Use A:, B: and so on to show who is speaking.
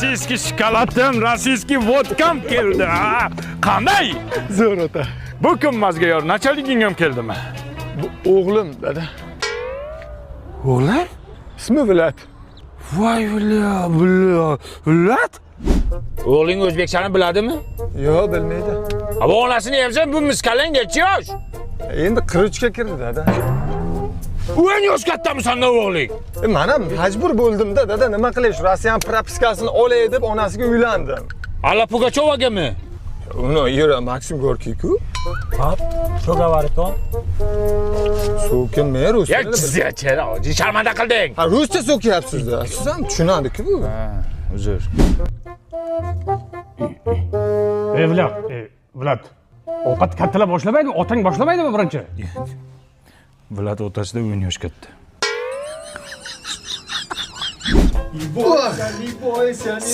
A: Российский shokoladim, российский vodkam keldi. Ha? Qanday?
B: Zo'r ota.
A: Bu kim mazga yor? Nachalliging ham keldimi?
B: Bu o'g'lim dada.
A: O'g'lim?
B: Ismi Vlad.
A: Voy bля, bля, Vlad? O'g'ling o'zbekchani biladimi?
B: Yo'q, bilmaydi.
A: Ha, bu onasini yemsan, bu miskalang necha yosh?
B: Endi 43 ga kirdi dada.
A: 10 yosh kattamisan o'g'ling?
B: Men ham majbur bo'ldim-da dada, nima qilay, shu Rossiyaning propiskasini olay deb onasiga uylandim.
A: Alla Pugachevagami?
B: Uni yura Maksim Gorkiy-ku.
C: Hop, что говорит он?
B: So'kinmay rus
A: Ya
B: tilini
A: chizya, sharmanda qilding.
B: Ha, ruscha so'kyapsiz-da. Siz ham tushunadi-ku bu.
A: Uzr.
D: Ey Vlad, ey Vlad. Ovqat kattalar boshlamaydimi? Otang boshlamaydimi birinchi?
A: Vlad otasida 10 yosh katta.